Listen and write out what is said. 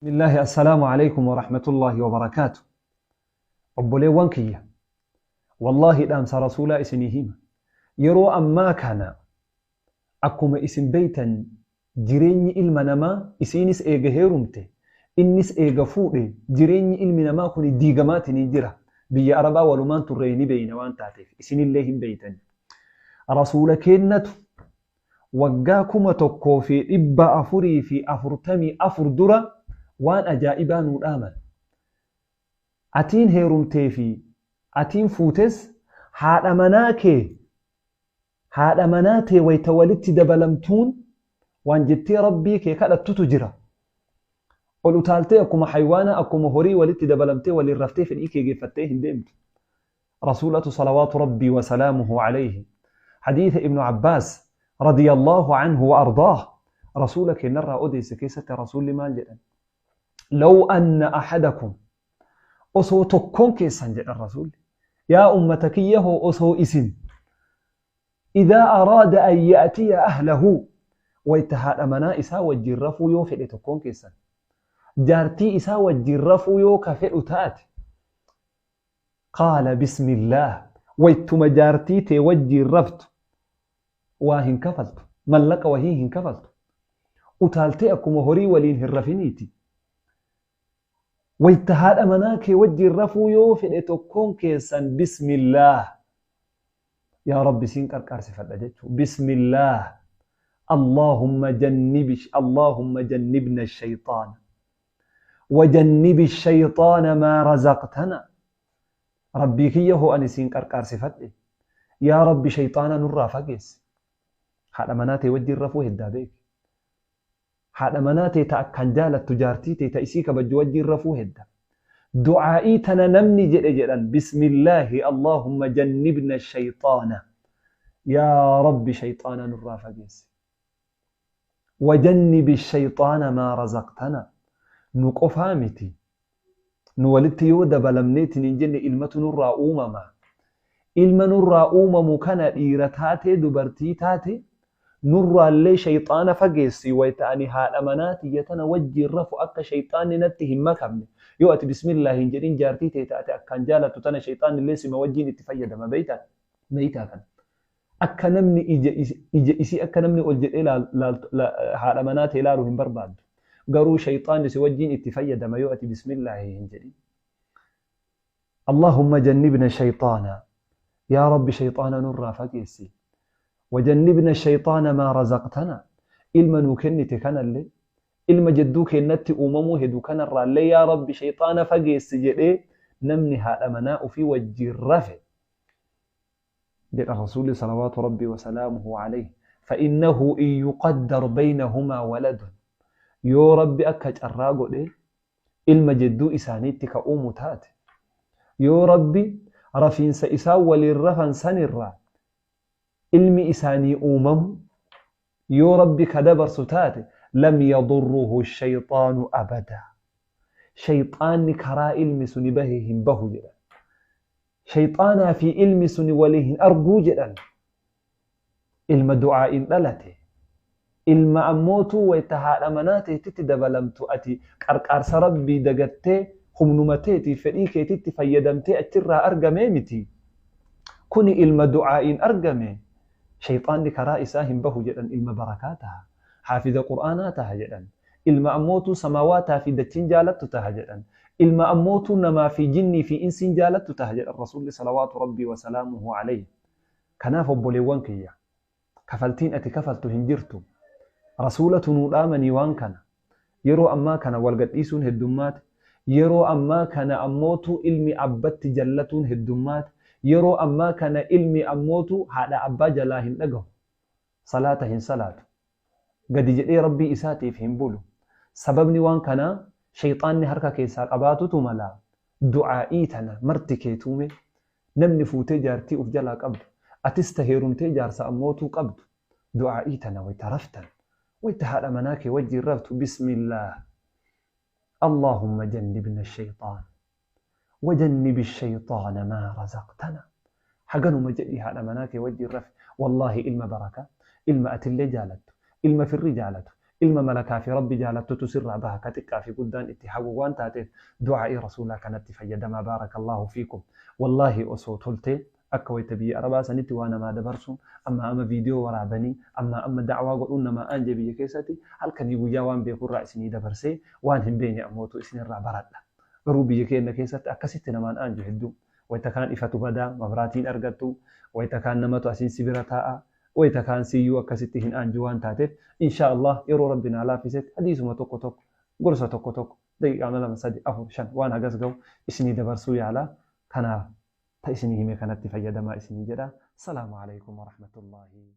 Bismillaahi Assalaamu Aleykum Warahmatullaahi Wabarakaatu Obboleewwan kiyya Wallaahi dhaamsa Rasuulaa isinii hima Yeroo ammaa kana akkuma isin beeytan jireenyi ilma namaa isiinis eega heerumte innis eega fuudhe jireenyi ilmi namaa kuni diigamaatiniin jira biyya arabaa walumaan turree ni beeyna waan taateef isinillee hin beeytani Rasuula keennatu Waggaa 1444 dura waan ajaa'ibaa nuu dhaaman. Atiin heerumtee fi atiin fuutes haadha manaa kee haadha manaa tee wayta walitti dabalamtuun waan jettee Rabbii kee kadhattutu jira. Ol utaaltee akkuma haywaanaa akkuma horii walitti dabalamtee waliin raftee fedhii kee geeffattee hin deemtu. Rasuulatu salawaatu Rabbii wa salaamuhu alayhi hadiisa Ibnu Abbaas radiyallaahu anhu wa ardaah Rasuula keennarraa odeesse keessatti Rasuulli maal jedhan? Law anna ahadakum osoo tokkoon keessan jedhan Rasuulli yaa ummata kiyya hoo osoo isin idaa araada an ya'tiya ahlahu wayta haadha manaa isaa wajjin rafuu yoo fedhe tokkoon keessan jaartii isaa wajjin rafuu yoo ka fedhu taate Qaala bismillaah waytuma jaartii tee wajjiin raftu waa hin kafaltu mallaqa wahii hin kafaltu utaaltee akkuma horii waliin hin rafiniiti wayta haadha manaa kee wajjiin rafuu yoo fedhe tokkoon keessan bismillaah yaa rabbi siin qarqaarsifadha jechuu bismillaah Allahumma jannibi Allahumma jannibna shayxaana Wajannibi shayxaana maa razaqtana Rabbii kiyya hoo ani siin qarqaarsifadhe yaa Rabbi shayxaana nurraa fageessi. Haadha manaa tee wajjin rafuu heddaa beeki. Haadha manaa tee ta akkaan jaalattu jaartii tee ta isii kabajju wajjin rafuu hedda. Du'aa'ii tana namni jedhe jedhan bismillaahi Allahumma jannibna shayxaana yaa Rabbi shayxaana nurraa fageessi. Wajannibi shayxaana maa razaqtana nu qofaa miti nu walitti yoo dabalamneetiniin jenne ilmatu nurraa uumama ilma nurraa uumamu kana dhiira taatee dubartii taate nurraallee shayxaana fageessi wayta ani haadha manaa tiyya tana wajjiin rafu akka shayxaanni natti hin makamne yoo ati bismillah hin jedhin jaartii tee taate akkaan jaalattu tana shayxaannillee sima wajjiin itti fayyadama beeytaa beeytaa kana Akka namni ija ija isii akka namni ol jedhee laaltu haadha manaa tee laalu hin barbaaddu. Garuu shayxaanni si wajjiin itti fayyadama yoo ati bismillaahi hin jedhin. Allahumma jannibna shayxaana yaa Rabbi shayxaana nurraa fageessi. Wajannibna shayxaana maa razaqtana ilma nuu kennite kanallee ilma jedduu keennatti uumamuu hedu kanarraallee yaa Rabbi shayxaana fageessi jedhee namni haadha manaa ufii wajjiin rafe jedha Rasuulli salawaatu Rabbii wa salaamuhu alayhi fa'innahu in yuqaddar baynahumaa waladun yoo Rabbi akka carraa godhee ilma jedduu isaaniitti ka uumu taate yoo Rabbi rafiinsa isaan waliin rafan sanirraa ilmi isaanii uumamu yoo Rabbi ka dabarsu taate lam yadurruhu shayxaanu abadaa shayxaanni karaa ilmi suni bahe hin bahu jedhan Sheyxaanaa fi ilmi suni wali hin arguu jedhan. Ilma du'aa'iin dhalate. Ilma ammootuu wayta haadha manaa teetitti dabalamtu ati qarqaarsa Rabbii dagattee humnuma teetiif fedhii keetitti fayyadamtee achirraa argamee miti. Kuni ilma du'aa'iin argame. Sheyxaanni karaa isaa hin bahu jedhan ilma barakaa taha. Haafiza Qur'aanaa taha jedhan. Ilma ammootuu samaawaataa fi dachiin jaalattu taha jedhan. Ilma ammootuu namaa fi jinnii fi insiin jaalattu taha jedhan Rasuulli salawaatu Rabbii wa salaamuhu alayhi. Kanaaf obboleewwan kiyya, kafaltiin ati kafaltu hin jirtu. Rasuulatu nuu dhaamanii waan kana. Yeroo ammaa kana wal gadhiisuun heddummaate. Yeroo ammaa kana ammootuu ilmi abbatti jallatuun heddummaate. Yeroo ammaa kana ilmi ammootuu haadha abbaa jalaa hin dhagahu. Salaata hin salaatu. Gadi jedhee Rabbii isaatiif hin bulu. Sababni waan kanaa sheyxaanni harka keessaa qabaatutu mala. Du'aa'ii tana marti keetuu mee namni fuutee jaartii uf jalaa qabdu atis ta heerumtee jaarsa ammootuu qabdu du'aa'ii tana wayta raftan wayta haadha manaa kee wajjiin raftu bismillaah Allaahumma jannibna sheyxaan Wajannibi sheyxaana maa razaqtana haganuma jedhii haadha manaa kee wajjiin rafi wallaahi ilma barakaa ilma atillee jaalattu ilma firri jaalatu Ilma malakaa fi Rabbi jaalattutu sirraa baha ka xiqqaa fi guddaan itti hawwu waan taateef du'aa'ii Rasuulaa kanatti fayyadamaa, baarakallaahu fiikum. Wallaahi osoo toltee akka wayta biyya Arabaa sanitti waa namaa dabarsuun, ammaa amma viidiyoo waraabanii ammaa amma da'waa godhuun namaa aanje, biyya keessatti halkanii guyyaa waan beekurraa isinii dabarsee waan hin beekne ammootu isinirraa baradha. Garuu biyya keenya keessatti akkasitti namaan aanju hedduu. Wayta kaan ifatu badaa, mabraatiin argattu, wayta kaan namatu asiin si bira taa'a, wayta kaan siyyuu akkasitti hin aanju waan taateef, insha Allah yeroo Rabbi naa laaffisetti hadiisuma tokko tokko, gorsa tokko tokko, daqiiqaa 2, 3, 4, 5 waan hagas gahu isinii dabarsuu yaala. Kanaaf ta isinii hime kanatti fayyadamaa isinii jedha. Salaamu alaikum warahmatullaahi.